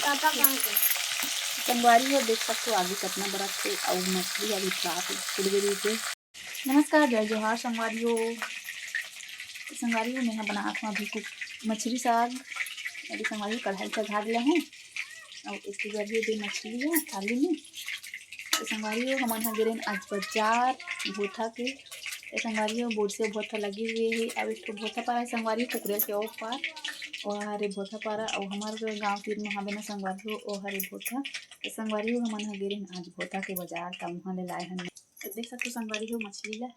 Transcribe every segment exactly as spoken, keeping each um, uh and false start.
Papa कहाँ गए? संगवारी हो, देख सकथो आगी कतना बरत हे अउ मछली अभी फ्राई फुट गई हे। नमस्कार, जय जोहार संगवारी हो। संगवारी हो, मैं ह बनात हूँ अभी कुछ मछली साग। अभी संगवारी हो, कढ़ाई चढ़ा दिया हूँ अउ इसके बाद ये दे मछली है थाली में। तो संगवारी हो, हमन ह गेरेन आज बजार भोथा के। तो संगवारी हो, बोरसे भोथा लगे हुए है। अब एक ठो भोथा पारा है संगवारी हो, कुकरेल के ओ पार, ओ हरे भोथा पारा, अउ हमर गाँव तीर में हवे ना संगवारी हो, ओ हरे भोथा। तो संगवारी हो, हमन ह गेरेन आज भोथा के बजार, त उहाँ ले लाए हन। तो देख सकथो संगवारी हो, मछली ला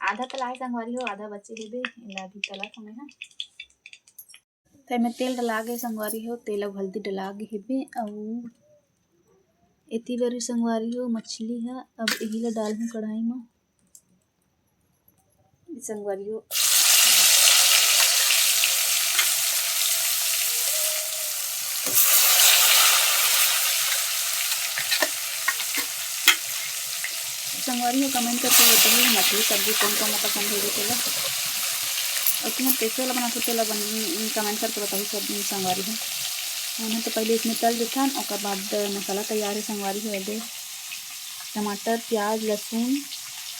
आधा तो लाए संगवारी हो, आधा बचे हेबे, एला अभी तलत हमें हा। त एमे तेल डला गे संगवारी हो, तेल अउ हल्दी डला गे हेबे, अउ एती बर संगवारी हो मछली ह, अब एही ला डालहूँ कढ़ाई म। संगवारी हो, संगवारी हो, comment करके बताहू मछली सब्जी कौन कौन पसंद हे तेला। अउ तुमन कैसे वाला बनाथो तेला बन-, comment करके बताहू सब संगवारी हो। हमन तो पहले इसमें तल देथन, ओकर बाद मसाला तैयार है संगवारी हो। दे टमाटर, प्याज, लहसुन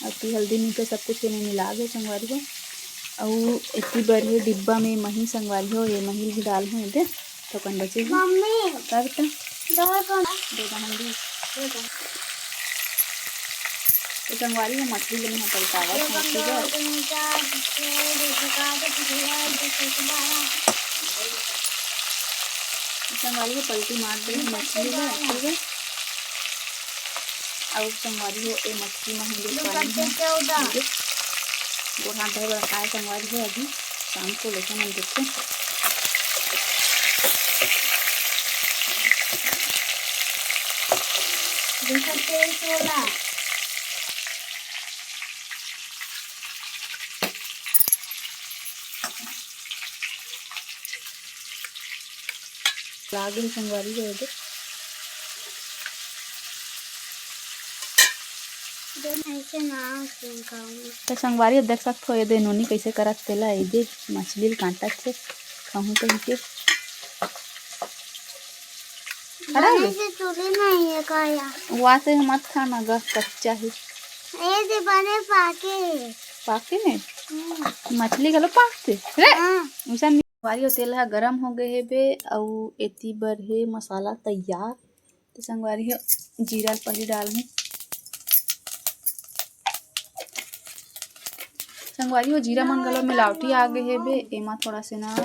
अउ हल्दी मिर्चा सब कुछ एमे मिला दे संगवारी हो। अउ एती बर हे डिब्बा में मही संगवारी हो, ये मही भी डालहूँ एदे। थोकन बचे हे। मम्मी, का बेटा? दो कौन? दे दो हम भी। दे दो। तो संगवारी हो मछली लेने हैं पलटावा, ये मछली बंदो है। तुम जा, ये जो काटे, पिघला, जो सोचना है। तो संगवारी हो पलटी मार दे मछली है, ठीक है? अउ संगवारी हो, ए मछली में हम लोग दो पानी पत्ते है। चौदह। ठीक है? गोड़ हाथ धोए बर रखा है संगवारी हो, अभी शाम को लेके हम देखते हैं। देखो तेल छोला। लागे संगवारी हो दे। देख, ऐसे ना खाऊं। तो संगवारी हो देख सकत हो, ये दे नोनी कैसे करत तेला, ये दे मछली ल काटत हे, खाहूं कहिके। अरे बने से चूल्हे नहीं है का यार? वहाँ से मत खाना ग, कच्चा ही। ये दे बने पाके। पाके में? हम्म। मछली घलो पाकथे? रे! हाँ। उसन संगवारी हो तेल ह गरम हो गए हे बे, अउ एती बर हे मसाला तैयार। तो संगवारी हो जीरा ल पहिली डालहूँ। संगवारी हो जीरा मन घलो मिलावटी आ गए हे बे, एमा थोड़ा से ना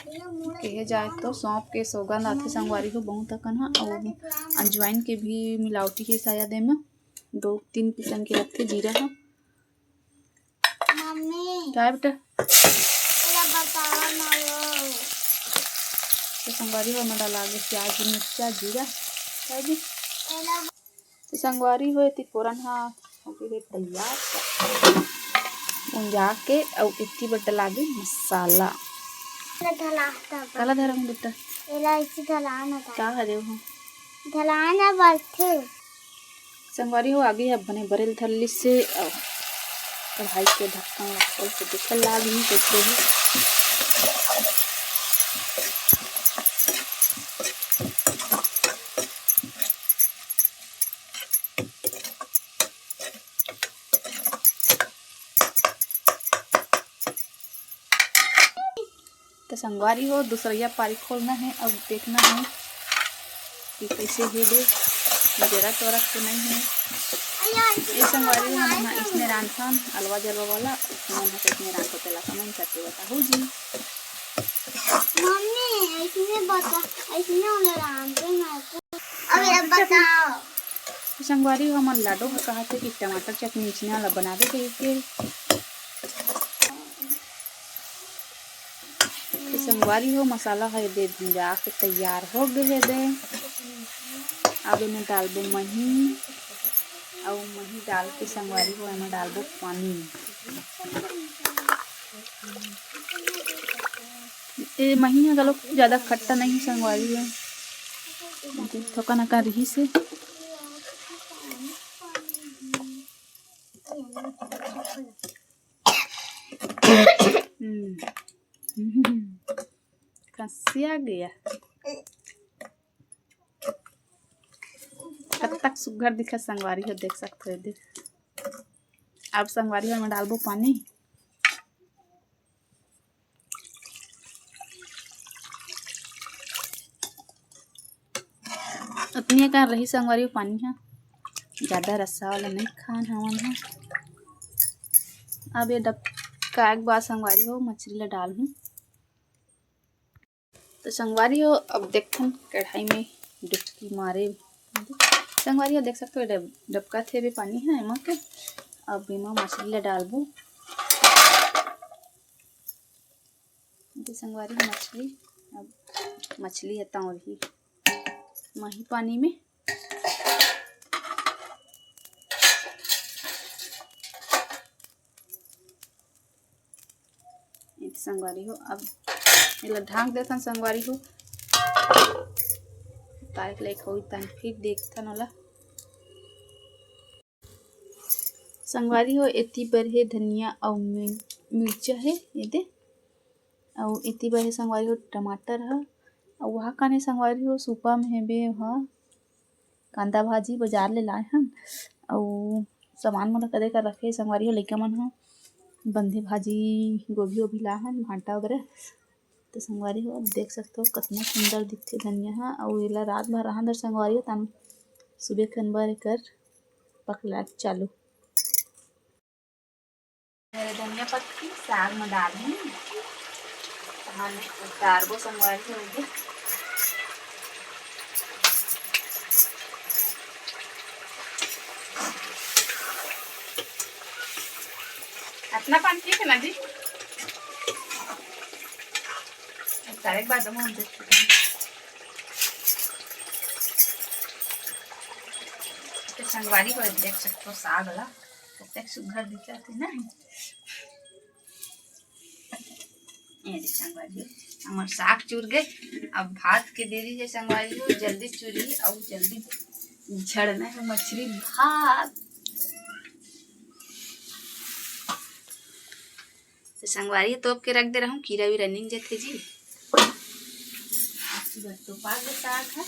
कहे जाए तो सौंफ के सौगंध आथे संगवारी हो बहुत अकन ह, अउ अजवाइन के भी मिलावटी हे शायद एमा, दो तीन किसम के लगथे जीरा ह। मम्मी। काय बेटा? एला बताओ ना वो। तो संगवारी हो, एमा डाला गे प्याज, मिर्चा, जीरा, काय जी? एला तो संगवारी हो, एती फोरन हा हो गे हे तैयार। भुंजा के अउ एती बर डाला गे मसाला। एला ढला था। काला धरा हूँ बेटा? एला इसी ढलाना था। का हरे हो? ढलाना बरथे। संगवारी हो, आगी ह बने बरे ल धर लिस हे, अउ कढ़ाई के ढक्कन ला खोल के देखे लाग ही कइसे हे। तो संगवारी हो, दूसरइया पारी खोलना हे, अब देखना हे कि कइसे हे दे, जरत वरत तो नहीं हे। ये संगवारी हो, हमन ह इसने रांधथन, अलवा जलवा वाला, हमन ह इसने रांधथन, तेला comment करके बताहू जी। मम्मी, इसने बता, इसने वाला रांधते हैं। अब ये बताओ। तो संगवारी हो, हमर लाडो ह कहत हे कि टमाटर चटनी इसने वाला बना दे कहिके। तो संगवारी हो, मसाला ह एदे भुंजा के तैयार हो गे हे दे। अब एमे डालबो मही, अउ मही डाल के संगवारी हो, एमे डालबो पानी। ए मही ह घलो ज्यादा खट्टा नहीं हे संगवारी हो, थोकन अकन रिहिस हे। हम्म। कस सिया गया। कतक सुग्घर दिखत संगवारी हो, देख सकत हो एदे। अब संगवारी हो, मैं डालबो पानी। अतनी अकन रही संगवारी हो पानी ह, जादा रस्सा वाला नइ खान हमन ह। अब ये डबकाए के बाद संगवारी हो मछली ला डालहूँ। तो संगवारी हो, अब देखथन कढ़ाई में डुबकी मारे। संगवारी हो, देख सकत हो डब-, डबकत हे भी पानी ह एमा के। अब एमा मछली ला डालबो। ये संगवारी हो मछली, अब मछली ह तौरही माही पानी में। ये संगवारी हो, अब एला ढांक देथन संगवारी हो, तारीख लायक होई तहन फिर देखथन ओला। संगवारी हो, एती बर हे धनिया अउ मि-, मिर्चा हे एदे, अउ एती बर हे संगवारी हो टमाटर ह, अउ वहाँ काने संगवारी हो सूपा में हेबे ओहा कांदा भाजी बजार ले लाए हन, अउ सामान मन कदे कर रखे संगवारी हो, लइका मन ह बंधे भाजी, गोभी ओभी लाए हन, भांटा वगैरह। तो संगवारी हो, देख सकत हो कतना सुंदर दिखथे धनिया ह, अउ एला रात भर रहन दर संगवारी हो, तन सुबह खन बर एकर पकला चालू। मेरे धनिया पत्ती साग में डालहूँ, तहन उतारबो संगवारी हो। अतना पानी ठीक है ना जी? उतारे के बाद हम देख सकते हैं। तो संगवारी हो, देख सकते हो साग ला कतेक सुघर दिखत हे ना। ये दे संगवारी हो, हमर साग चुर गे। अब भात के देरी हे संगवारी हो, जल्दी चुरही अउ जल्दी झड़ना हे मछली भात। तो संगवारी हो, तोप के रख दे रहूं, कीरा वीरा निंग जथे जी। आज सुबह तो पाग साग है।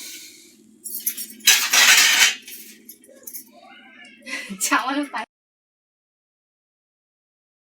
चावल में